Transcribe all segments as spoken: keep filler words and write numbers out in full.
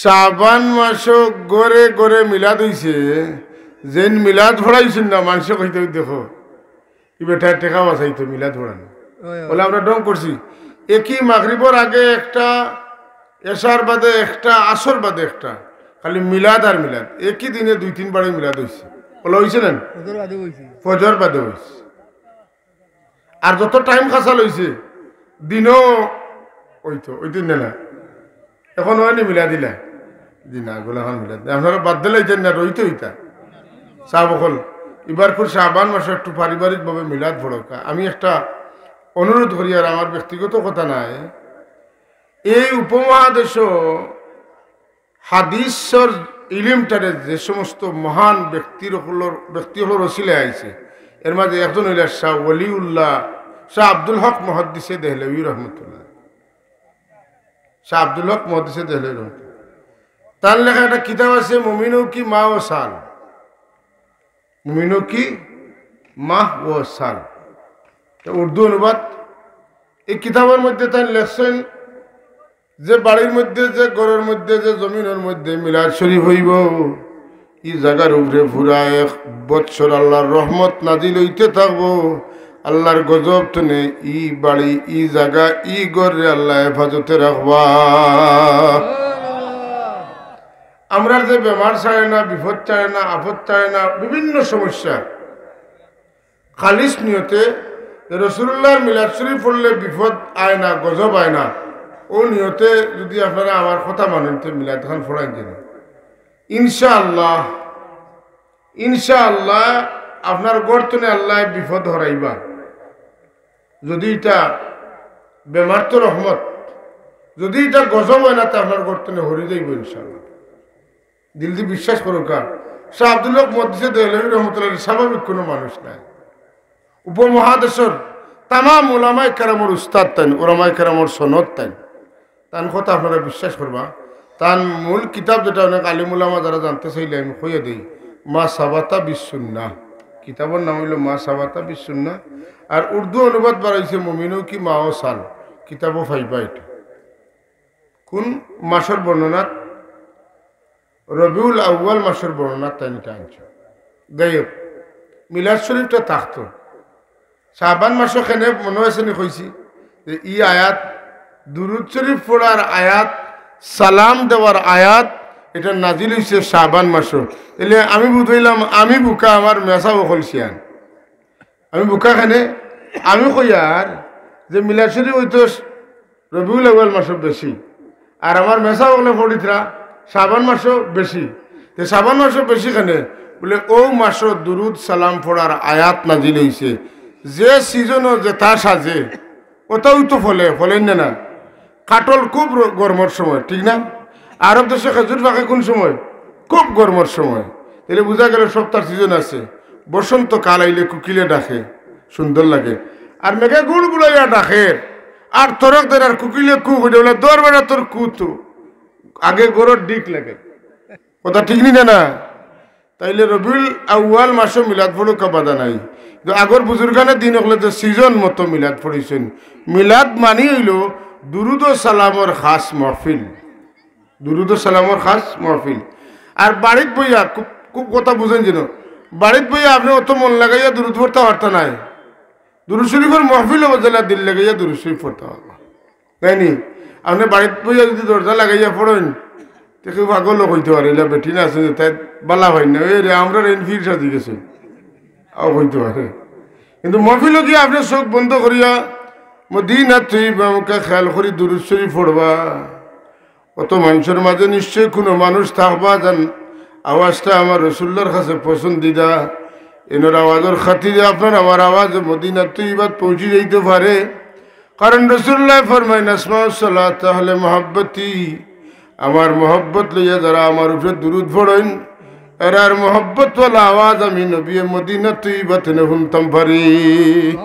শাবান মাসো ঘরে ঘরে মিলাদ অইছে, যেইন মিলাদ পড়াইছইন না, মানষে কইতো, "দেখো, ই বেটায় টেকা বাচাইতো মিলাদ পড়ানি।" অয়, অয়। বলে, "আমরা ঢং করছি।" একই মাগরিবর আগে একটা, এশার বাদে একটা, আসর বাদে একটা, খালি মিলাদ আর মিলাদ। একই দিনে দুই তিন বারই মিলাদ অইছে। বলে, "অইছে না?" ফজর বাদে অইছে। ফজর বাদে অইছে। আর যত টাইম খাসা লইছে, দিনও অইতো, অইতো না, না। এখন অয়নি মিলাদ ইলা? জি না, এগুলা এখন মিলাদ নাই। আপনারা বাদ দিলাইতেন না, রইতো ইতা। সাব অকল, ইবার খুব শাবান মাসো একটু পারিবারিকভাবে মিলাদ পড়উক্কা। আমি একটা অনুরোধ করি, আর আমার ব্যক্তিগত কথা নায়, এই উপমহাদেশো হাদিসর ইলিমটারে যে সমস্ত মহান ব্যক্তির অকলর, ব্যক্তি অকলর ওসিলায় আইছে, এর মাঝে একজন অইলা শাহ ওলিউল্লাহ, শাহ আব্দুল হক মুহাদ্দিসে দেহলভী রহমতুল্লাহ। শাহ আব্দুল হক মুহাদ্দিসে দেহলভী রহমতুল্লাহ। তার লেখা একটা কিতাব আছে, মুমিনও কি মাহ ও সাল। মুমিনও কি মাহ ও সাল। তো উর্দু অনুবাদ। এই কিতাবর মধ্যে তাইন লেখছইন যে বাড়ির মধ্যে, যে ঘরর মধ্যে, যে জমিনর মধ্যে মিলাদ শরীফ অইবো, ই জাগার উপরে পুরা এক বৎসর আল্লাহর রহমত নাজিল অইতে থাকবো। আল্লাহর গজব তনে ই বাড়ি, ই জাগা, ই ঘররে আল্লায় হেফাজতে রাখবা। আমরার যে বেমার ছাড়ে না, বিপদ ছাড়ে না, আপদ ছাড়ে না, বিভিন্ন সমস্যা, খালিস নিয়তে যে রসুলুল্লাহর মিলাদ শরীফ পড়লে বিপদ আয় না, গজব আয় না, অউ নিয়তে যুদি আপনারা আমার কথা মানইন, তে মিলাদ খান পড়াইন যেন। ইনশাআল্লাহ, ইনশাআল্লাহ আপনার ঘর তনে আল্লায় বিপদ হরাইবা। যুদি ইটা বেমার তো রহমত, যুদি ইটা গজব অয় না, তে আপনার ঘর তনে হরি যাইবো ইনশাআল্লাহ। দিলদি বিশ্বাস করউক্কা। শাহ আব্দুল হক মুহাদ্দিসে দেহলভী রহমতুল্লাহ আলাইহি স্বাভাবিক কুনু মানুষ নায়। উপমহাদেশর তামাম উলামায়ে কেরামর উস্তাদ তাইন, উলামায়ে কেরামর সনদ তাইন। তান কথা আপনারা বিশ্বাস করবা। তান মূল কিতাব যেটা অনেক আলিম উলামা যারা জানতে চাইলে আমি কইয়া দেই, মা সাবাতা বিসুন্নাহ। কিতাবর নাম অইলো মা সাবাতা বিসুন্নাহ। আর উর্দু অনুবাদ বানাইছে মুমিনও কি মাহ ও সাল। কিতাবও পাইবা ইটা। কোন মাসর বর্ণনা? রবিউল আউয়াল মাসর বর্ণনা তাইন ইটা আনছইন। যাই হোক, মিলাদ শরীফটা থাকতো। শাবান মাসো কেনে মনো আছে নি কইছি যে ই আয়াত, দুরুদ শরীফ পড়ার আয়াত, সালাম দেওয়ার আয়াত, ইটা নাজিল অইছে শাবান মাসো। তাইলে আমি বুঝাইলাম, আমি বুকা, আমার মেসাব অকল শিয়ান। আমি বুকা কেনে, আমি কইয়ার যে মিলাদ শরীফ অইতো রবিউল আউয়াল মাসো বেশি, আর আমার মেসাব অকলে পড়িতরা শাবান মাসো বেশি। তে শাবান মাসো বেশি কেনে? বলে, অউ মাসো দুরুদ সালাম পড়ার আয়াত নাজিল অইছে। যে সিজনো যেটা সাজে, অটাউ তো ফলে, ফলের না, না? কাঠল খুব র-, গরমর সময়, ঠিক না? আরব দেশো খেজুর পাকে কোন সময়? খুব গরমর সময়। তাইলে বুঝা গেল সবটার সিজন আছে। বসন্তকাল আইলে কুকিলে ডাকে, সুন্দর লাগে। আর মেঘে গুড় গুড়াইয়া ডাকের, আর তরক দের আর কুকিলে কু কইয়া বলে, "দর বেটা তোর কু তো, আগে গরর ডিক লাগে।" কথা ঠিক নি না, না? তাইলে রবিউল আউয়াল মাসো মিলাদ পড়উক্কা বাধা নাই। কিন্তু আগর বুজুর্গানে দিন অকলে যে সিজন মতো মিলাদ পড়ছইন। মিলাদ মানি অইলো দুরুদ ও সালামর খাস মাহফিল। দুরুদ ও সালামর খাস মাহফিল। আর বাড়িত বইয়া, খুব, খুব কথা বুঝইন যেন, বাড়িত বইয়া আপনে অত মন লাগাইয়া দুরুদ পড়তা পারতা নায়। দুরুদ শরীফর মাহফিল অইবো, যেলা দিল লাগাইয়া দুরুদ শরীফ পড়তা পারবা। তাই নি? আপনে বাড়িত বইয়া যুদি দরজা লাগাইয়া পড়ইন, তে কেউ পাগলও কইতো পারে, "ইলা বেটিন আছে যে তাই বালা পাইন না, এ রে, আমরার এইন ফির সাজি গেছে।" আও কইতো পারে। কিন্তু মাহফিলো গিয়া আপনে চউখ বন্ধ করিয়া মদিনা তৈয়বা মুখা খেয়াল করি দুরুদ শরীফ পড়বা। অত মানষর মাঝে নিশ্চয় কুনু মানুষ থাকবা যেন আওয়াজটা আমার রসুলুল্লাহর কাছে পছন্দিদা। এইনর আওয়াজর খাতিরে আপনার আমার আওয়াজ মদিনা তৈয়বাত পৌঁছি যাইতো পারে। কারণ রসুলুল্লায় ফরমাইন, "আসমাউ সালাত আহলে মহব্বতি", আমার মহব্বত লইয়া যারা আমার উপরে দুরুদ পড়ইন, এরার মহব্বতওয়ালা আওয়াজ আমি নবী মদিনা তৈয়বা তনে হুনতাম পারি।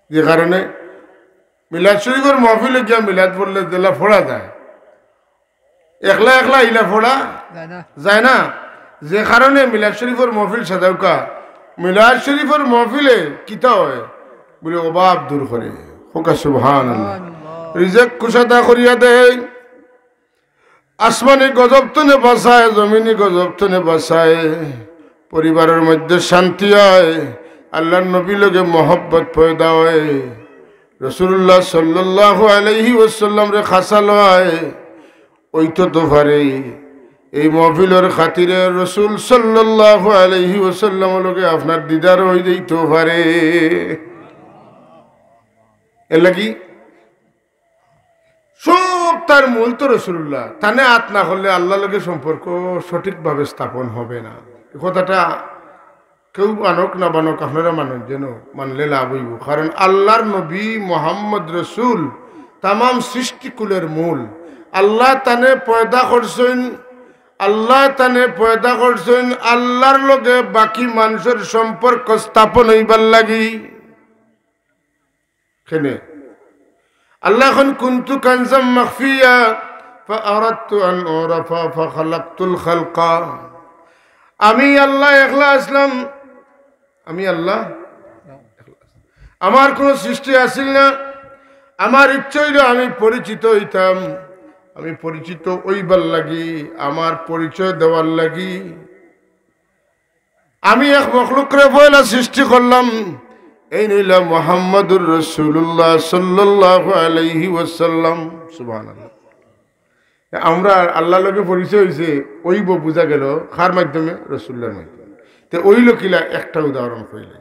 যে কারণে মিলাদ শরীফর মাহফিলো গিয়া মিলাদ পড়লে যেলা পড়া যায়, একলা একলা ইলা পড়া যায় না। যায় না। যে কারণে মিলাদ শরীফর মাহফিল সাজাউক্কা, মিলাদ শরীফর মাহফিলে কিতা অয়? বলে, অভাব দূর করে। কউক্কা সুবহানাল্লাহ। সুবহানাল্লাহ। রিজিক কুশাদা করিয়া দেয়, আসমানি গজব তনে বাঁচায়, জমিনি গজব তনে বাঁচায়, পরিবারর মধ্যে শান্তি অয়, আল্লার নবীর লগে মহব্বত পয়দা অয়, রাসূলুল্লাহ সাল্লাল্লাহু আলাইহি ওয়াসাল্লামরে খাছা লয়, অইতো তো পারে। এই মহফিলর খাতিরে রাসূল সাল্লাল্লাহু আলাইহি ওয়াসাল্লামর লগে আপনার দিদার অই যাইতো পারে। এর লাগি সব তার মূল তো রাসূলুল্লাহ। তানে আত না করলে আল্লার লগে সম্পর্ক সঠিকভাবে স্থাপন হবে না। এই কথাটা কেউ মানক না মানক, আপনারা মানুষ যেন মানলে লাভ অইবো। কারণ আল্লার নবী মোহাম্মদ রসুল তামাম সৃষ্টিকুলের মূল। আল্লায় তানে পয়দা করছইন, আল্লায় তানে পয়দা করছইন আল্লার লগে বাকি মানষর সম্পর্ক স্থাপন অইবার লাগি। কেনে? আল্লায় কইন, "কুনতু কানজাম মাখফিয়া ফাআরাদতু আন উরাফা ফাখালাকতুল খালকা।" আমি আল্লাহ একলা আছলাম, আমি আল্লাহ, আমার কুনু সৃষ্টি আছিল না। আমার ইচ্ছা অইলো আমি পরিচিত অইতাম, আমি পরিচিত অইবার লাগি, আমার পরিচয় দেওয়ার লাগি আমি এক মখলুকরে পয়লা সৃষ্টি করলাম, এইন অইলা মুহাম্মাদুর রাসূলুল্লাহ সাল্লাল্লাহু আলাইহি ওয়াসাল্লাম। সুবহানাল্লাহ। আমরার আল্লার লগে পরিচয় অইছে, অইবো বুঝা গেল কার মাধ্যমে? রাসূলুল্লাহর মাধ্যমে। তে অইলো কিলা? একটা উদাহরণ কইলে,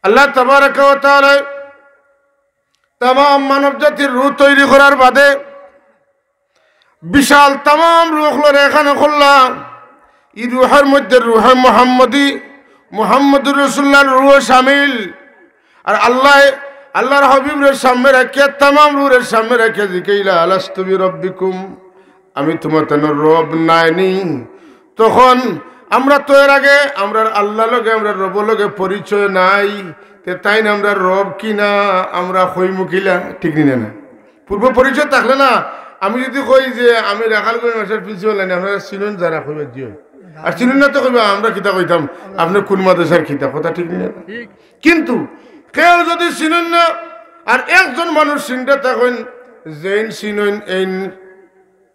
আল্লাহ তাবারাকা ওয়া তাআলা তামাম মানব জাতির রূহ তৈরি করার বাদে বিশাল তামাম রূহ অকলরে একখানো করলা। ই রূহর মধ্যে রূহে মুহাম্মদী, মুহাম্মদুর রাসূলুল্লাহর রূহ শামিল। আর আল্লায় আল্লার হাবিবরে সামনে রাখিয়া, তামাম রূহরে সামনে রাখিয়া জিকাইলা, "আলাস্তু বিরাব্বিকুম?" আমি তুমার তানর রব নায়নি? তখন আমরা তো এর আগে আমরার আল্লার লগে, আমরার রবর লগে পরিচয় নাই, তে তাইন আমরার রব কিনা আমরা কইমু কিলা? ঠিক নি না? পূর্ব পরিচয় থাকলে না, আমি যদি কই যে আমি রাখালগঞ্জ মাদ্রাসার প্রিন্সিপাল নায়নি, আপনারা চিনইন যারা কইবা জি অয়। আর চিনইন না তো কইবা আমরা কিতা কইতাম, আপনে কুন মাদ্রাসার কিতা, কথা ঠিক নি না? কিন্তু কেউ যদি চিনইন না, আর একজন মানুষ চিনতে থাকইন, যেইন চিনইন এইন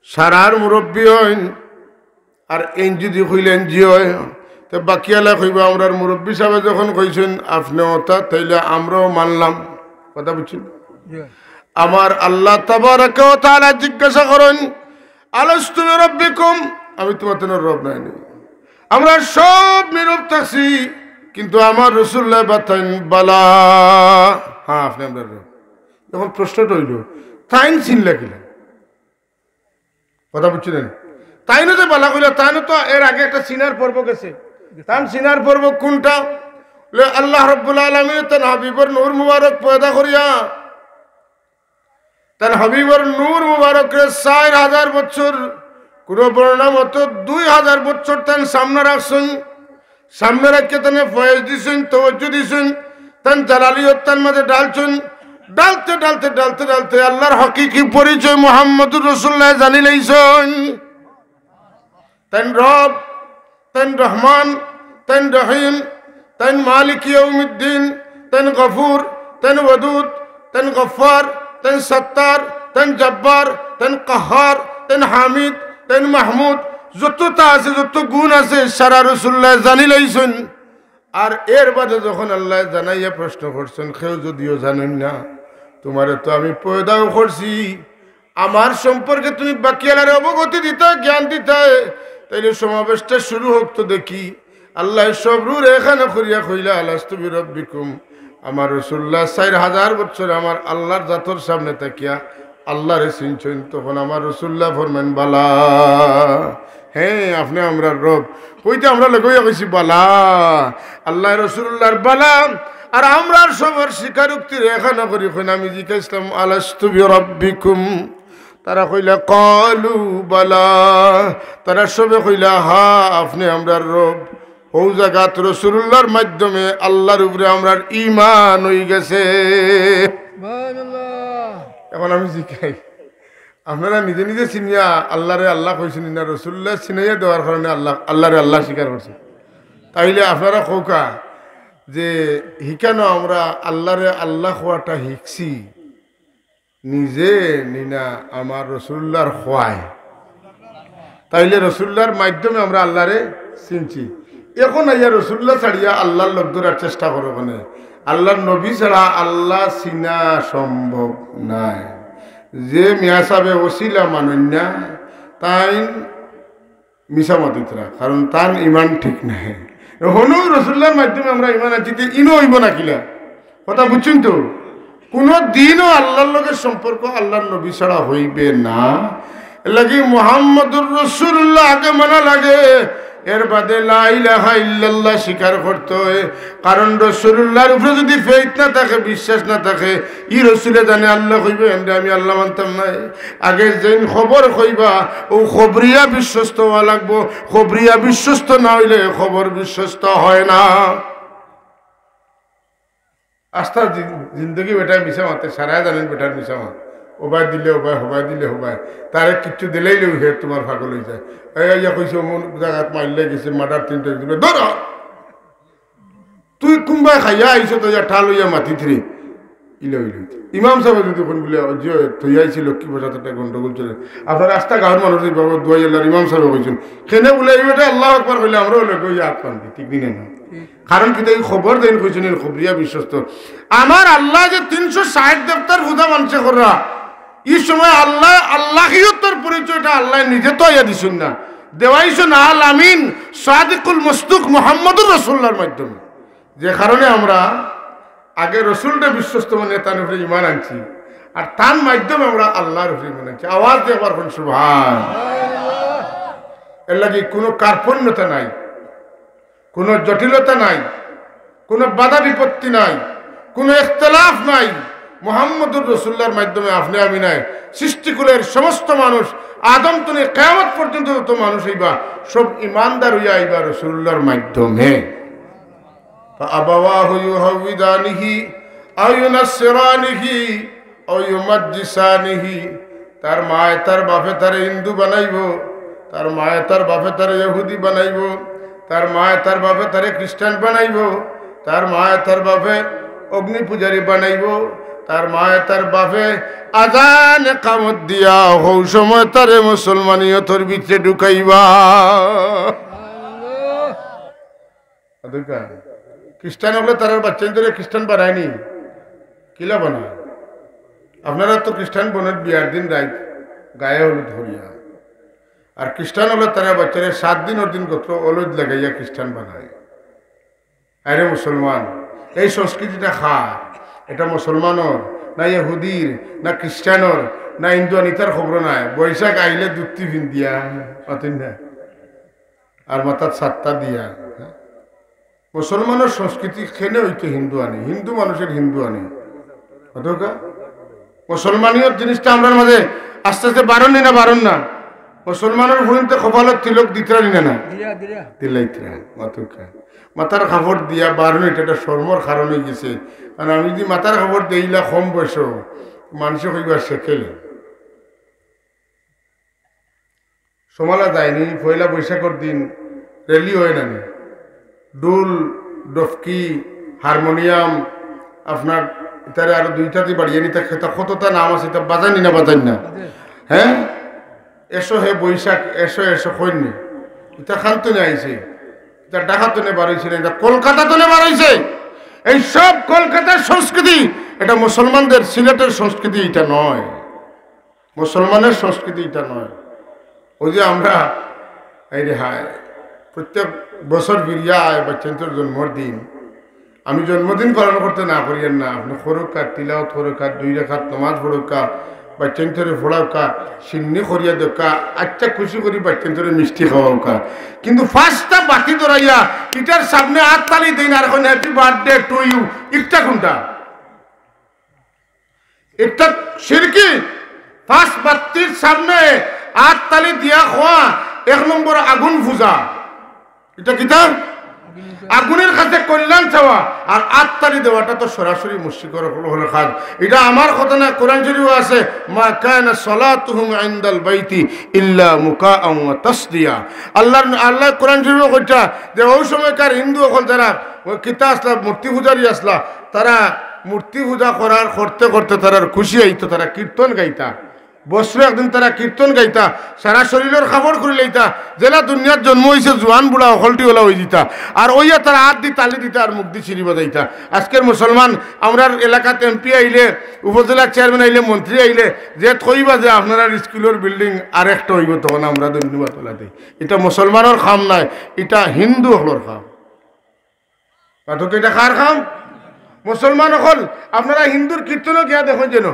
সারার মুরব্বি অইন, আর এইন যদি কইলেন জি অয়, তে বাকিআলা কইবা, "আমরার মুরব্বি সাবে যখন কইছইন আপনে অতা, তাইলে আমরাও মানলাম।" কথা বুঝছইন? আমার আল্লাহ তাবারাকা ওয়া তাআলা জিজ্ঞাসা করইন, "আলাস্তু বিরাব্বিকুম?" আমি তুমার তানর রব নায়নি? আমরা সব নীরব থাকছি, কিন্তু আমার রাসূলুল্লায় বাতাইন, "বালা, হ্যাঁ, আপনে আমরার রব।" এখন প্রশ্নটা অইলো, তাইন চিনলা কিলা? কথা বুঝছইন নি? তাইনও যে বালা কইলা, তাইনও তো এর আগে একটা চিনার পর্ব গেছে। তান চিনার পর্ব কুনটা? বলে, আল্লাহ রাব্বুল আলামিন তান হাবিবর নূর মুবারক পয়দা করিয়া, তান হাবিবর নূর মুবারকরে চাইর হাজার বছর, কুনু বর্ণনা মতো দুই হাজার বছর তান সামনে রাখছইন। সামনে রাখিয়া তানে ফয়েজ দিছইন, তওয়াজ্জু দিছইন, তান জালালিয়ত তান মাঝে ঢালছইন। ঢালতে, ঢালতে, ঢালতে, ঢালতে আল্লার হাকিকি পরিচয় মুহাম্মদুর রাসূলুল্লায় জানিলাইছইন। তাইন রব, তাইন রহমান, তাইন রহিম, তাইন মালিক ইয়াউমিদ্দিন, তাইন গফুর, তাইন ওয়াদুদ, তাইন গফফার, তাইন সত্তার, তাইন জব্বার, তাইন কাহ্হার, তাইন হামিদ, তাইন মাহমুদ, যততা আছে, যত গুণ আছে, সারা রাসূলুল্লায় জানিলাইছইন। আর এর বাদে যখন আল্লায় জানাইয়া প্রশ্ন করছইন, "কেউ যদিও জানইন না, তুমারে তো আমি পয়দাও করছি, আমার সম্পর্কে তুমি বাকিআলারে অবগতি দিতায়, জ্ঞান দিতায়, তাইলে সমাবেশটা শুরু হোক তো দেখি।" আল্লায় সব রূহরে একখানো করিয়া কইলা, "আলাস্তু বিরাব্বিকুম?" আমার রাসূলুল্লাহ চাইর হাজার বছর আমার আল্লার জাতর সামনে থাকিয়া আল্লারে চিনছইন, তখন আমার রাসূলুল্লাহ ফরমাইন, "বালা, হ্যাঁ, আপনে আমরার রব।" কইতে আমরা লগে অইয়া কইছি, "বালা।" আল্লায় রাসূলুল্লাহর বালা, আর আমরার সবর স্বীকারোক্তিরে একখানো করি কইন, আমি জিকাইছলাম, "আলাস্তু বিরাব্বিকুম?" তারা কইলা, "ক্বালু বালা।" তারা সবে কইলা, "হ্যাঁ, আপনে আমরার রব।" অউ জাগাত রাসূলুল্লাহর মাধ্যমে আল্লার উপরে আমরার ঈমান অইগেছে। সুবহানাল্লাহ। এখন আমি জিকাই, আপনারা নিজে নিজে চিনিয়া আল্লারে আল্লাহ কইছইন নি না, রাসূলুল্লায় চিনাইয়া দেওয়ার কারণে আল্লাহ, আল্লারে আল্লাহ স্বীকার করছইন? তাইলে আপনারা কউক্কা যে হিকানো আমরা আল্লারে আল্লাহ কওয়াটা হিকছি নিজে নি না আমার রাসূলুল্লাহর কওয়ায়? তাইলে রসুল্লাহর মাধ্যমে আমরা আল্লাহরে চিনছি। এখন আইয়া রসুল্লাহ ছাড়িয়া আল্লাহর লগ ধরার চেষ্টা করো কেনে? আল্লাহর নবী ছাড়া আল্লাহ চিনা সম্ভব নায়। যে মিয়া সাবে ওসিলা মানইন না, তাইন মিছা মাতিতরা, কারণ তান ইমান ঠিক নাই। হনু রসুল্লাহর মাধ্যমে আমরা ইমান আনছি, তে ইনো অইবো না কিলা? কথা বুঝছইন তো? কোনো দিনও আল্লাহর লগে সম্পর্ক আল্লাহর নবী ছাড়া হইবে না। এর লাগি মুহাম্মদুর রাসূলুল্লাহ আগে মানা লাগে, এর বাদে লা ইলাহা ইল্লাল্লাহ স্বীকার করতে হয়। কারণ রাসূলুল্লাহর উপরে যদি ফেইথ না থাকে, বিশ্বাস না থাকে, ই রসুলে জানে আল্লাহ কইবে, "এনরে আমি আল্লাহ মানতাম না।" আগে যেইন খবর কইবা, ও খবরিয়া বিশ্বস্ত হওয়া লাগবো। খবরিয়া বিশ্বস্ত না হইলে খবর বিশ্বস্ত হয় না। আস্তা জিন-, জিন্দগি বেটায় মিছা মাতে, সারায় জানেন বেটার মিছা মাত। ওবায় দিলে ওবায়, হবায় দিলে হবায়। তারে কিচ্ছু দিলেই লই হে তোমার পাগল হয়ে যায়। এই ইয়া কইছে, "অমুক জাগাত মাইল্লা গেছে, মার্ডার তিনটা দিবে।" ধরো! তুই কুনবায় খাইয়া আইছো তো ইয়া ঠাল হইয়া মাতিতরে। ইলা হইল। ইমাম সাহেব যদি কোন বলে, "জি, তুই আইছি লক্ষ্মী প্রসাদ একটা গন্ডগোল চলে।" আপনার আস্তা গাঁওর মানুষ এই বাবা দোয়াই আল্লাহর ইমাম সাহেব কইছেন। কেনে বলে, "এই বেটা আল্লাহু আকবার কইলে আমরাও লোক ওই হাত পান দি।" ঠিক নি না? কারণ কিতা, এই খবর দেন কইছেন, এর খবরিয়া বিশ্বস্ত। আমার আল্লাহ যে তিনশো ষাট দেবতার পূজা মানছে কররা, এই সময় আল্লাহ, আল্লাহিয়তর পরিচয়টা আল্লাহ নিজে তো আইয়া দিছইন না, দেওয়াইছইন আল আমিন, সাদিকুল মসদুক মুহাম্মদুর রাসূলুল্লাহর মাধ্যমে। যে কারণে আমরা আগে রসুলরে বিশ্বস্ত মানে তার উপরে ইমান আনছি, আর তার মাধ্যমে আমরা আল্লাহর উপরে ইমান আনছি। আওয়াজ দিয়ে একবার কোন সুবহান। এর লাগি কোনো কার্পণ্যতা নাই, কোনো জটিলতা নাই, কোনো বাধা বিপত্তি নাই, কোনো ইখতিলাফ নাই। মুহাম্মদুর রাসূলুল্লাহর মাধ্যমে আপনি আমি নাই, সৃষ্টিকুলের সমস্ত মানুষ, আদম তনে কিয়ামত পর্যন্ত যত মানুষ আইবা, সব ইমানদার হইয়া আইবা রাসূলুল্লাহর মাধ্যমে। فأبواه يهودانه أو ينصرانه أو يمجسانه। তার মায় তার বাপে তারে হিন্দু বানাইবো, তার মায় তার বাপে তারে ইহুদি বানাইবো, তার মায় তার বাপে তারে খ্রিস্টান বানাইবো, তার মায় তার বাপে অগ্নি পূজারী বানাইবো, তার মায় তার বাপে আজান একামত দিয়া হউ সময় তারে মুসলমানিয়তর ভিতরে ঢুকাইবা। অতকা খ্রিস্টান হকলে তারার বাচ্চাইন্তরে খ্রিস্টান বানায়নি, কিলা বানায়? আপনারা তো খ্রিস্টান বইনর বিয়ার দিন রাইত গায়ে হলুদ করিয়া, আর খ্রিস্টান হকলে তারার বাচ্চারে সাত দিনর দিন গোত্র হলুদ লাগাইয়া খ্রিস্টান বানায়। আরে মুসলমান, এই সংস্কৃতিটা কার? এটা মুসলমানর, না ইহুদির, না খ্রিস্টানর, না হিন্দু? আনিতার খবর নাই। বৈশাখ আইলে ধুতি পিন্দিয়া, অতই না? আর মাথাত ছাত্তা দিয়া, হ্যাঁ? মুসলমানর সংস্কৃতি কেনে হইতো হিন্দু আনি, হিন্দু মানুষের হিন্দু আনি। অতকা মুসলমানিয়ত জিনিসটা আমরার মাঝে আস্তে আস্তে বাড়ন নি না, বাড়ন না? মুসলমানর ফুড়িন্তে কপালত তিলক দিতরা নি না, না? দিলাইতরা, অতকা। মাথার কাপড় দিয়া বাড়ন, এটা একটা শরমর কারণ হয়ে গেছে। কারণ আমি যদি মাথার কাপড় দেইলা কম বয়স, মানুষে কইবা সেকেলে। সমালা যায়নি, পয়লা বৈশাখর দিন রেলি হয় না নি? ঢোল, ডফকি, হারমোনিয়াম, আপনার ইতারে আরো দুইটা দি বাড়িয়ে নিতে খেতা, কতটা নাম আছে, ইতা বাজানি না, বাজান না? হ্যাঁ, এসো হে বৈশাখ, এসো, এসো কইনি। ইতা কান তনে আইছে, ইতা ঢাকা তনে বার হইছে না, ইতা কলকাতা তনে বার হইছে। এই সব কলকাতার সংস্কৃতি, এটা মুসলমানদের সিলেটের সংস্কৃতি, এটা নয়। মুসলমানের সংস্কৃতি এটা নয়। ওই যে আমরা, এই রে হায়, প্রত্যেক বছর ফিরিয়া আয় বাচ্চাইন্তর জন্মর দিন। আমি জন্মদিন পালন করতে না পারিয়ার না, আপনে করউক্কা, তিলাওত করউক্কা, দুই রাকাত নামাজ পড়উক্কা, বাচ্চাইন্তরে পড়াউক্কা, সিন্নি করিয়া দেউক্কা, আচ্ছা খুশি করি বাচ্চাইন্তরে মিষ্টি খাওয়াউক্কা। কিন্তু পাঁচটা বাতি ধরাইয়া ইটার সামনে আত তালি দেইন আর কইন, "Happy birthday to you", ইটা কোনটা? এটা শিরকি। পাঁচ বাত্তির সামনে আত তালি দিয়া কওয়া এক নম্বর আগুন পূজা। এটা কিতা? আগুনের কাছে কল্যাণ চাওয়া। আর আত তালি দেওয়াটা তো সরাসরি মুশরিকর হকলর কাজ। এটা আমার কথা না, কোরআন শরীফও আছে, "মা কানা সালাতুহুম ইনদাল বাইতি ইল্লা মুকাআন ওয়া তাসদিয়া।" আল্লাহর, আল্লাহ কোরআন শরীফও কইতা যে ওই সময়কার হিন্দু হকল যারা ওই কিতা আসলা, মূর্তি পূজারী আসলা, তারা মূর্তি পূজা করার, করতে করতে তারার খুশি আইতো, তারা কীর্তন গাইতা। বছরো একদিন তারা কীর্তন গাইতা, সারা শরীলর কাপড় খুলি লইতা, যেলা দুনিয়াত জন্ম অইছে জোয়ান বুড়া অকলটি অলা অইযিতা। আর অইয়া তারা আতদি তালি দিতা আর মুখদি সিরি বাজাইতা। আজকের মুসলমান, আমরার এলাকাত এমপি আইলে, উপজেলার চেয়ারম্যান আইলে, মন্ত্রী আইলে, যে কইবা যে আপনারার স্কুলর বিল্ডিং আরেকটা অইবো, তখন আমরা ধন্যবাদ অলা দেই। ইটা মুসলমানর কাম নায়, ইটা হিন্দু অকলর কাম। পাঠক, ইটা কার কাম? মুসলমান অকল। আপনারা হিন্দুর কীর্তনো গিয়া দেখইন যেন,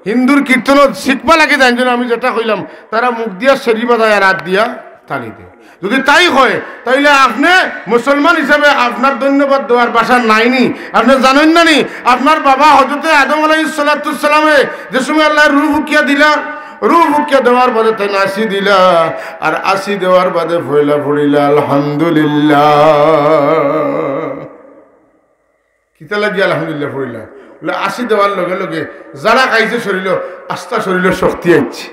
হিন্দুর কীর্তনো শিখবা লাগি যাইন যেন, আমি যেটা কইলাম, তারা মুখ দিয়া সিরি বাজায় আর আত দিয়া তালি দেয়। যদি তাই হয়, তাইলে আপনে মুসলমান হিসাবে আপনার ধন্যবাদ দেওয়ার ভাষা নাইনি। আপনে জানইন না নি, আপনার বাবা হযরতে আদম আলাইহিস সালাতু ওয়াস সালামে যে সময় আল্লায় রুহ ফুকিয়া দিলা, রুহ ফুকিয়া দেওয়ার বাদে তাইন আশি দিলা, আর আশি দেওয়ার বাদে পয়লা পড়িলা আলহামদুলিল্লাহ। কিতা লাগি আলহামদুলিল্লাহ পড়িলা? বলে, আশি দেওয়ার লগে লগে যারা খাইছে শরীলো, আস্তা শরীলো শক্তি আইছে।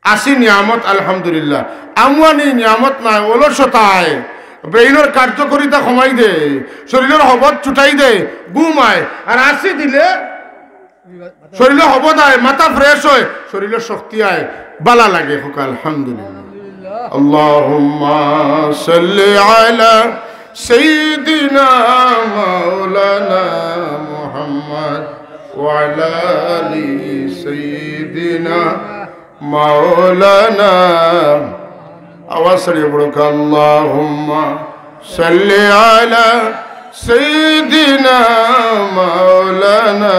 আশি নিয়ামত আলহামদুলিল্লাহ। আমুয়ানি নিয়ামত নায়, অলসতায়, ব্রেইনর কার্যকারিতা কমাই দেয়, শরীলর হবত ছুটাই দেয়, ঘুম আয়। আর আশি দিলে শরীলো হবত আয়, মাথা ফ্রেশ অয়, শরীলো শক্তি আয়, বালা লাগে। কউক্কা আলহামদুলিল্লাহ। اللهم صل على سيدنا مولانا محمد وعلى آل سيدنا مولانا। আওয়াজ ছাড়িয়া পড়ুক্কা, اللهم صل على سيدنا مولانا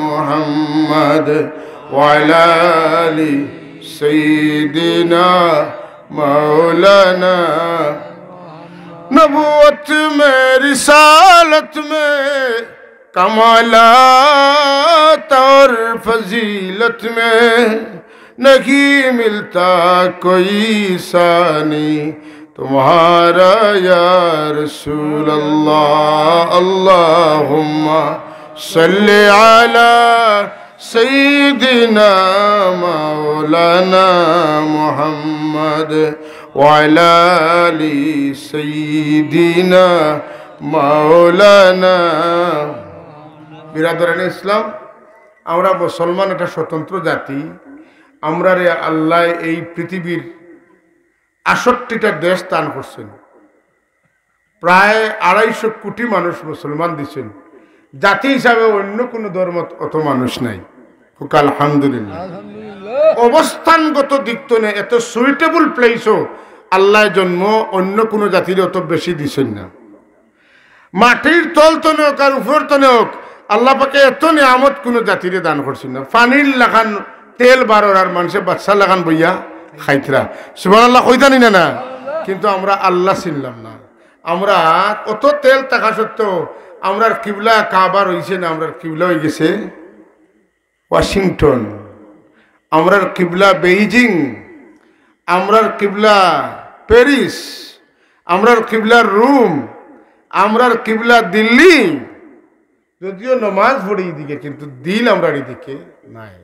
محمد وعلى آل سيدنا مولانا। نبوت میں، رسالت میں، کمالات اور فضیلت میں نہیں ملتا کوئی ثانی تمہارا یا رسول اللہ۔ اللهم صل على سيدنا مولانا محمد وعلى آل سيدنا مولانا। বিরাদরানে ইসলাম, আমরা মুসলমান একটা স্বতন্ত্র জাতি। আমরারে আল্লায় এই পৃথিবীর আটষট্টিটা দেশ দান করছেন, প্রায় আড়াইশো কোটি মানুষ মুসলমান দিছেন, জাতি হিসাবে অন্য কোনো ধর্মত অত মানুষ নাই। কউক্কা আলহামদুলিল্লাহ। আলহামদুলিল্লাহ। অবস্থানগত দিক তনে এত সুইটেবল প্লেসও আল্লায় জন্ম অন্য কোনো জাতিরে অত বেশি দিছেন না। মাটির তল তনে অউক আর উপর তনে অউক, আল্লাহ পাকে এত নিয়ামত কোনো জাতিরে দান করছেন না। পানির লাখান তেল বারর আর মানষে বাদশা লাখান বইয়া খাইতরা। সুবহানাল্লাহ কইতা নি না, না? কিন্তু আমরা আল্লাহ চিনলাম না। আমরা অত তেল থাকা সত্ত্বেও আমরার কিবলা কাবা রইছে না, আমরার কিবলা অইগেছে ওয়াশিংটন, আমরার কিবলা বেইজিং, আমরার কিবলা প্যারিস, আমরার কিবলা রোম, আমরার কিবলা দিল্লি। যদিও নমাজ পড়ি ইদিকে, কিন্তু দিল আমরার ইদিকে নাই।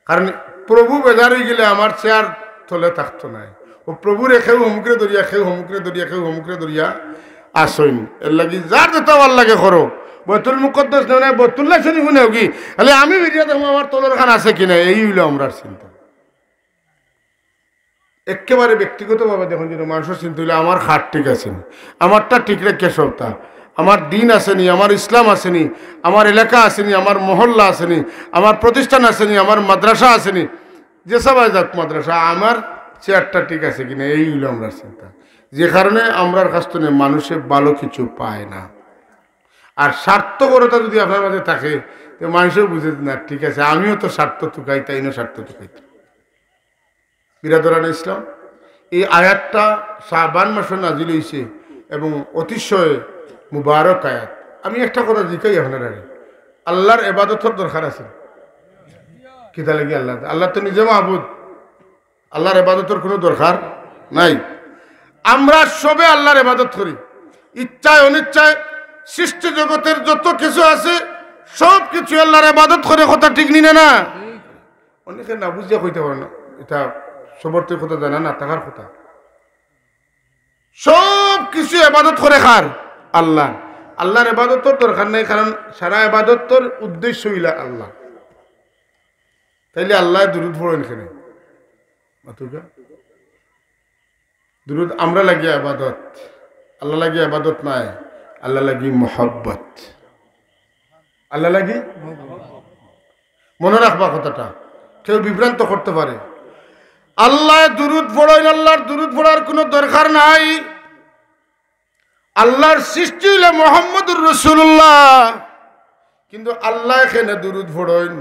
কারণ প্রভু বেজার অইগেলে আমার চেয়ার তলে থাকতো নায়। অউ প্রভুরে কেউ হমুকরে ধরিয়া, কেউ হমুকরে ধরিয়া, কেউ হমুকরে ধরিয়া আছইন। এরলাগি যার যেটা ভালা লাগে করো। বাইতুল মুকাদ্দাস নেও না, বাইতুল্লাহ শরীফ নেও কি? তাইলে আমি ফিরিয়া দেখমু আমার তলর খান আছে কিনা, এই অইলো আমরার চিন্তা। একেবারে ব্যক্তিগতভাবে দেখইন, যেন মানষর চিন্তা অইলো আমার খাট ঠিক আছে নি, আমারটা ঠিক রাখিয়া সবটা, আমার দিন আছে নি, আমার ইসলাম আছে নি, আমার এলাকা আছে নি, আমার মহল্লা আছে নি, আমার প্রতিষ্ঠান আছে নি, আমার মাদ্রাসা আছে নি, যে সবাই যাক মাদ্রাসা, আমার চেয়ারটা ঠিক আছে কিনা, এই অইলো আমরার চিন্তা। যে কারণে আমরার কাছ তনে মানষে ভালা কিছু পায় না। আর স্বার্থপরতা যদি আপনার মাঝে থাকে, তে মানষেও বুঝে যে, না, ঠিক আছে, আমিও তো স্বার্থ তুকাই, তাইনও স্বার্থ তুকাইতা। বিরাদরানে ইসলাম, এই আয়াতটা শাবান মাসো নাজিল অইছে এবং অতিশয় মুবারক আয়াত। আমি একটা কথা জিকাই আপনারারে, আল্লাহর ইবাদতর দরকার আছে? কিতা লাগি আল্লাহ? আল্লাহ তো নিজে মাবুদ, আল্লাহর ইবাদতর কোনো দরকার নাই। আমরা সবে আল্লাহর ইবাদত করি, ইচ্ছায় অনিচ্ছায় সৃষ্টি জগতের যত কিছু আছে সব কিছু আল্লাহর ইবাদত করে, কথা ঠিক নি না, না? অনেকে না বুঝিয়া কইতা পারে না, ইটা সবরতই কথা জানা না থাকার কথা। সব কিছু ইবাদত করে কার? আল্লাহ। আল্লাহর ইবাদতর দরকার নাই, কারণ সারা ইবাদতর উদ্দেশ্য অইলা আল্লাহ। তাইলে আল্লায় দুরুদ পড়ইন কেনে? মাতুকা? দুরুদ আমরা লাগি ইবাদত, আল্লা লাগি ইবাদত নায়, আল্লা লাগি মহব্বত। আল্লা লাগি, মনো রাখবা কথাটা, কেউ বিভ্রান্ত করতে পারে। আল্লায় দুরুদ পড়ইন, আল্লার দুরুদ পড়ার কুনু দরকার নাই। আল্লার সৃষ্টি অইলে মোহাম্মদুর রাসূলুল্লাহ, কিন্তু আল্লায় কেনে দুরুদ পড়ইন?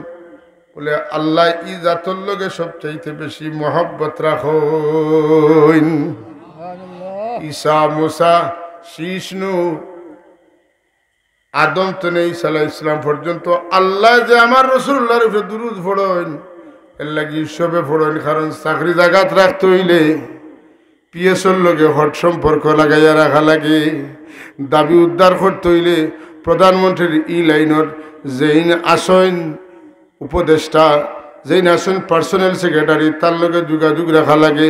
বলে, আল্লায় ই জাতর লগে সবচাইতে বেশি মহব্বত রাখইন। ঈসা, মুসা, শিশ, নূহ, আদম তনে ঈসা আলাইহিস সালাম পর্যন্ত আল্লায় যে আমার রাসূলুল্লাহর উপরে দুরুদ পড়ইন, এর লাগি সবে পড়ইন, কারণ চাকরি জাগাত রাখতে অইলে পিএসওর লগে হট সম্পর্ক লাগাইয়া রাখা লাগে। দাবি উদ্ধার করতে অইলে প্রধানমন্ত্রীর ই লাইনর যেইন আছইন উপদেষ্টা, যেইন আছইন পার্সোনাল সেক্রেটারি, তার লগে যোগাযোগ রাখা লাগে,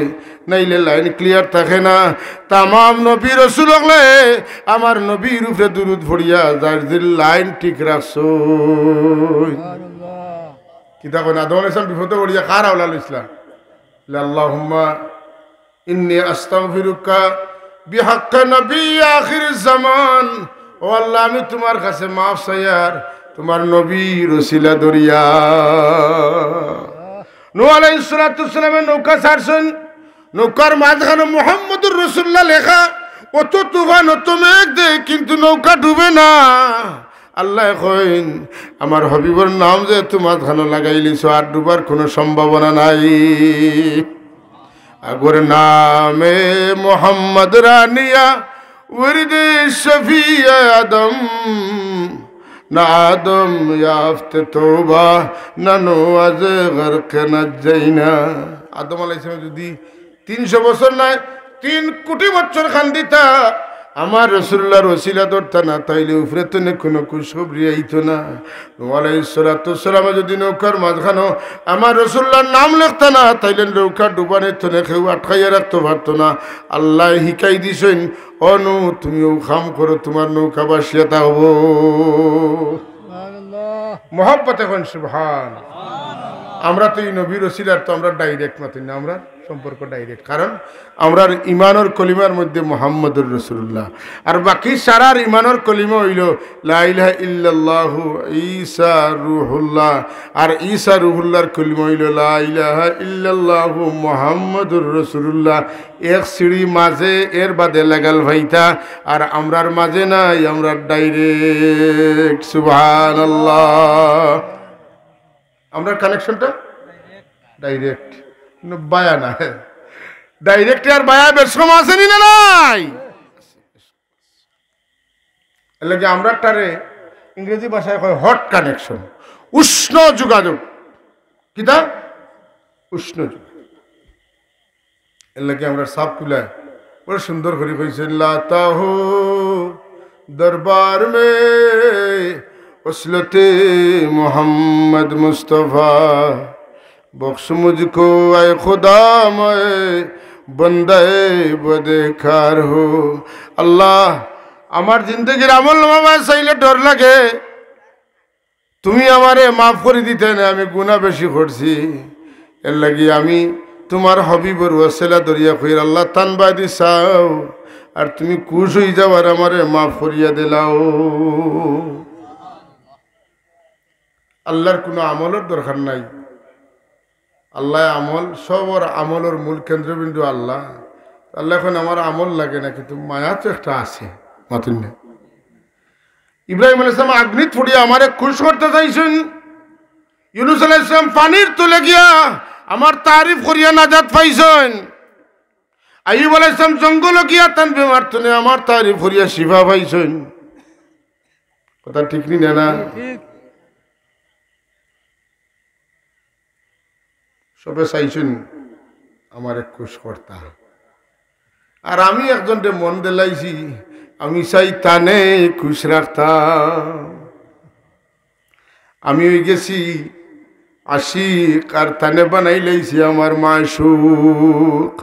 নাইলে লাইন ক্লিয়ার থাকে না। তামাম নবী রসুল অকলে আমার নবীর উপরে দুরুদ পড়িয়া যার দিল লাইন ঠিক রাখছইন। কিতা কইন, আদম আলাইহিস সালাম বিপদে পড়িয়া কার হাওলা লইছলা? আল্লাহুম্মা ইন্নী আস্তাগফিরুকা বিহাক্কা নবী আখির জামান। ও আল্লাহ, আমি তুমার কাছে মাফ চাইয়ার তুমার নবীর উসিলা ধরিয়া। নূহ আলাইহিস সালাতু ওয়াস সালামে নৌকা ছাড়ছইন, নৌকার মাঝখানো মুহাম্মদুর রাসূলুল্লাহ লেখা, অত তুফান, অত মেঘ দেয়, কিন্তু নৌকা ডুবে না। আল্লায় কইন, আমার হাবিবর নাম যেহেতু মাঝখানো লাগাইলিছো, আর ডুবার কুনু সম্ভাবনা নাই। আগর নামে মোহাম্মদ রানিয়া, উর্দে শফিয়ে আদম, না আদম ইয়াফতে তওবা, না নূহ আজে গরকে নাজাইনা। আদম আলাইহিস সালাম যদি তিনশো বছর নায়, তিন কোটি বছর কান্দিতা, আমার রাসূলুল্লাহর উসিলা ধরতা না, তাইলে উপরে তনে কুনু খুশখবরি আইতো না। নূহ আলাইহিস সালাতু ওয়াস সালামে যদি নৌকার মাঝখানো আমার রাসূলুল্লাহর নাম লেখতা না, তাইলে নৌকা ডুবানি তনে কেউ আটকাইয়া রাখতো পারতো না। আল্লায় হিকাই দিছইন, ও নূহ, তুমি অউ কাম করো, তুমার নৌকা ভাসিয়া থাকবো। মহব্বতে কইন সুবহান। আমরা তো ই নবীর উসিলার তো আমরা ডাইরেক্ট মাতি না, আমরা সম্পর্ক ডাইরেক্ট, কারণ আমরার ইমানর কলিমার মধ্যে মুহাম্মদুর রাসূলুল্লাহ। আর বাকি সারার ইমানর কলিমা অইলো লা ইলাহা ইল্লাল্লাহু ঈসা রুহুল্লাহ। আর ঈসা রুহুল্লাহর কলিমা অইলো লা ইলাহা ইল্লাল্লাহু মুহাম্মদুর রাসূলুল্লাহ। এক সিঁড়ি মাঝে, এর বাদে লাগাল পাইতা, আর আমরার মাঝে নাই, আমরার ডাইরেক্ট। সুবহানাল্লাহ। আমরার কানেকশনটা ডাইরেক্ট, কুনু বায়া না। ডাইরেক্ট আর বায়া বেশ কম আছে নি না নাই? এর লাগি আমরারটারে ইংরেজি ভাষায় কয় হট কানেকশন, উষ্ণ যোগাযোগ। কিতা? উষ্ণ যোগাযোগ। এর লাগি আমরার সাব কিবলায় বড় সুন্দর করি কইছইন, লাতা হো দরবার মে ওসলতে মোহাম্মদ মুস্তফা, বখশ মুঝকো আয় খুদা, মে বন্দায়ে বদকার হো। আল্লাহ, আমার জিন্দেগির আমলনামা চাইলে ডর লাগে, তুমি আমারে মাফ করি দিতায় নায়, আমি গুনা বেশি করছি। এর লাগি আমি তুমার হাবিবর উসিলা ধরিয়া কইর, আল্লাহ, তান বায়দি চাও, আর তুমি খুশ অইযাও আর আমারে মাফ করিয়া দিলাও। আল্লাহর কুনু আমলর দরকার নাই। আল্লায় আমল, সবর আমলর মূল কেন্দ্রবিন্দু আল্লাহ। আল্লায় কইন, আমার আমল লাগে না, কিন্তু মায়া তো একটা আছে। মাতুন না। ইব্রাহিম আলাইহিস সালাম আগ্নিত পুড়িয়া আমারে খুশ করতা চাইছইন, ইউনুস আলাইহিস সালাম পানির তলে গিয়া আমার তারিফ করিয়া নাজাত পাইছইন, আইয়ুব আলাইহিস সালাম জঙ্গলো গিয়া তান বেমার তনে আমার তারিফ করিয়া শিফা পাইছইন। কথা ঠিক নি না? না? ঠিক। সবে চাইছইন আমারে খুশ করতা। আর আমি একজনরে মন দিলাইছি, আমি চাই তানে খুশ রাখতা। আমি অইগেছি আশিক, আর তানে বানাইলাইছি আমার মাশুক।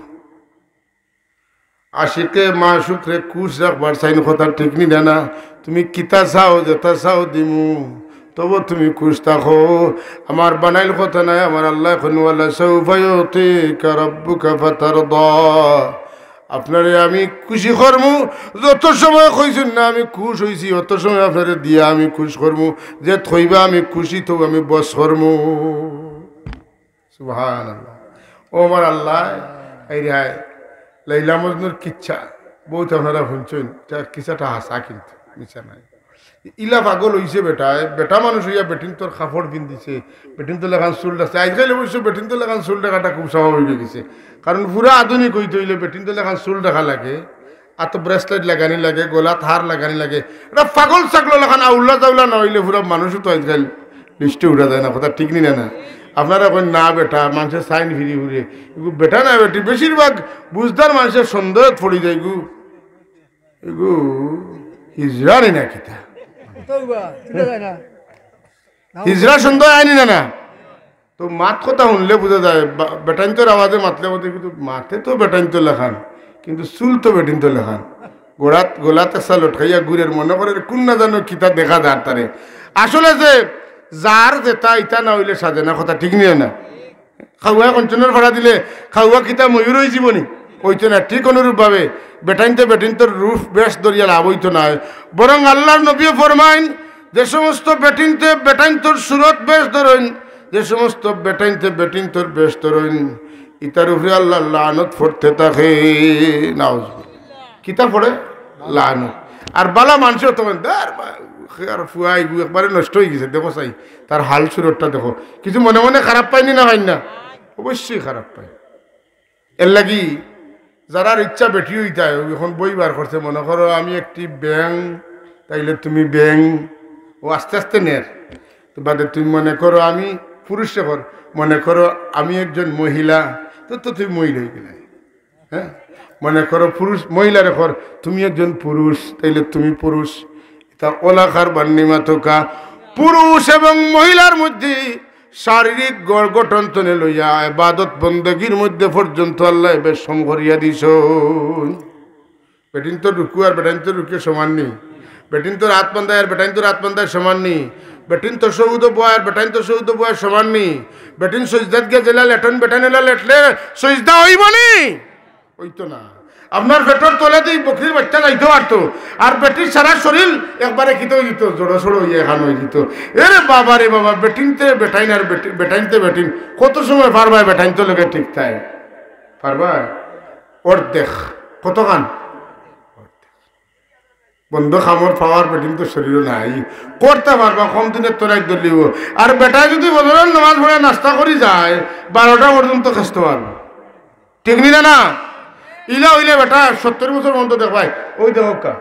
আশিকে মাশুকরে খুশ রাখবার চাইন, কথা ঠিক নি না? না, তুমি কিতা চাও, যেতা চাও দিমু, তবু তুমি খুশ থাকো। আমার বানাইল কথা নায়, আমার আল্লায় কইন, "ওয়ালা সাউফা ইউতিকা রাব্বুকা ফাতারদা।" আপনারে আমি খুশি করমু। যত সময় কইছইন না আমি খুশ অইছি, অত সময় আপনারে দিয়া আমি খুশ করমু। যেত কইবা আমি খুশি, তবু আমি বশ করমু। সুবহানাল্লাহ। ও আমার আল্লাহ, এই রে হায়, লাইলা মজনুর কিচ্ছা বউত আপনারা হুনছইন, ইটা কিচ্ছাটা হাছা কিন্তু মিছা নায়। ইলা পাগল অইছে বেটায়, বেটা মানুষ অইয়া বেটিন্তর কাপড় পিন্দিছে, বেটিন্তর লাখান চুল রাখছে। আইজকাইল অবশ্য বেটিন্তর লাখান চুল রাখাটা খুব স্বাভাবিক অইগেছে, কারণ পুরা আধুনিক অইতে অইলে বেটিন্তর লাখান চুল রাখা লাগে। আতো bracelet লাগানি লাগে, গলাত হার লাগানি লাগে। ইটা পাগল ছাগলর লাখান আউলা জাউলা না অইলে পুরা মানুষও তো আইজকাইল লিস্টে উঠা যায় না, কথা ঠিক নি না? না, আপনারা কইন না বেটা, মানষে চাইন ফিরি ফিরে। এগু বেটা না বেটি, বেশিরভাগ বুঝদার মানষে সন্দেহত পড়ি যায় গু। এগু হিজড়া নি না কিতা? তওবা, ঠিক আছে না? হিজড়া সন্দেহ আইনি না না? তো মাত কথা হুনলে বুঝা যায়, বা-, বেটাইন্তর আওয়াজে মাতলে মাতে কিন্তু মাতে তো বেটাইন্তর লাখান, কিন্তু চুল তো বেটিন্তর লাখান। গলাত, গলাত একটা লটকাইয়া ঘুরের, মনে করের কুন না জানো কিতা দেখা যার তারে। আসলে যে যার যেটা, ইটা না অইলে সাজে না, কথা ঠিক নি না? খাওয়ায় কঞ্চনর ফাড়া দিলে খাওয়া কিতা ময়ূর অইযিবো নি? অইতো না। ঠিক অনুরূপভাবে বেটাইন্তে বেটিন্তর রূপ বেশ ধরিয়া লাভ অইতো নায়, বরং আল্লার নবীয়ে ফরমাইন, যে সমস্ত বেটিন্তে বেটাইন্তর সুরত বেশ ধরইন, যে সমস্ত বেটাইন্তে বেটিন্তর বেশ ধরইন, ইতার উপরে আল্লার লানত পড়তে থাকে। নাউজুবিল্লাহ। কিতা পড়ে? লানত। আর বালা মানষেও তখন, "দার বা-, আর ফুয়া ইগু একবারে নষ্ট অইগেছে, দেখো চাই, তার হাল সুরতটা দেখো।" কিছু মনে মনে খারাপ পাইন নি না পাইন না? অবশ্যই খারাপ পাইন। এরলাগি যারার ইচ্ছা বেটি অইতায়, অউ অখন বই বার করছে, মনে করো আমি একটি ব্যাঙ, তাইলে তুমি ব্যাঙ, ও আস্তে আস্তে নের। তো বাদে তুমি মনে করো আমি পুরুষ, অখন মনে করো আমি একজন মহিলা, তো, তো তুমি মহিলা অইগেলায়। হ্যাঁ, মনে করো পুরুষ, মহিলারে কর, তুমি একজন পুরুষ, তাইলে তুমি পুরুষ। ইতা ওলা খার বান্নি মাতুকা। পুরুষ এবং মহিলার মধ্যে শারীরিক গড় গঠন তনে লইয়া ইবাদত বন্দেগির মধ্যে পর্যন্ত আল্লায় বেশ কম করিয়া দিছইন। বেটিন্তর রুকু আর বেটাইন্তর রুকু সমান নি। বেটিন্তর আত বান্দায় আর বেটাইন্তর আত বান্দায় সমান নি। বেটিন তশাহুদো বয় আর বেটাইন তশাহুদো বয় সমান নি। বেটিন সইজদাত গিয়া যেলা লেটইন, বেটাইন এলা লেটলে সইজদা অইবো নি? অইতো না। আপনার পেটর তলেদি বকরির বাইচ্চা যাইতো পারতো, আর বেটির সারা শরীল একবারে কিতা অইযিতো, জড়ো সড়ো অইয়া এখান অইযিতো। এরে বাবা রে বাবা, বেটিন্তে বেটাইন আর বেটি-, বেটাইন্তে বেটিন, কত সময় পারবায় বেটাইন্তর লগে টিকতায়? পারবায়? অর্ধেক। কতখান? বন্ধ কামর পাওয়ার বেটিন্তর শরীরো নাই। করতা পারবা, কম দিনে তোরাই দলিব। আর বেটায় যুদি ফজরর নামাজ পড়ে নাস্তা করি যায়, বারোটা পর্যন্ত খেজতো পারবো। ঠিক নি না না? ইলা অইলে বেটা সত্তর বছর পর্যন্ত দেখবায়, অউ দেখউক্কা।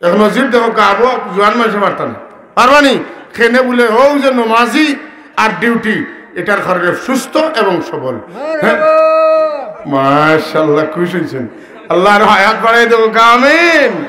এক নজির দেখউক্কা, আবো জোয়ান মানষে পারতা না। পারবা নি? কেনে বুলে, অউ যে নমাজি আর ডিউটি, ইটার কারণে সুস্থ এবং সবল। হ্যাঁ? মাশাআল্লাহ, খুশ অইছইন। আল্লাহ আরো হায়াত বাড়াই দেউক্কা, আমিন।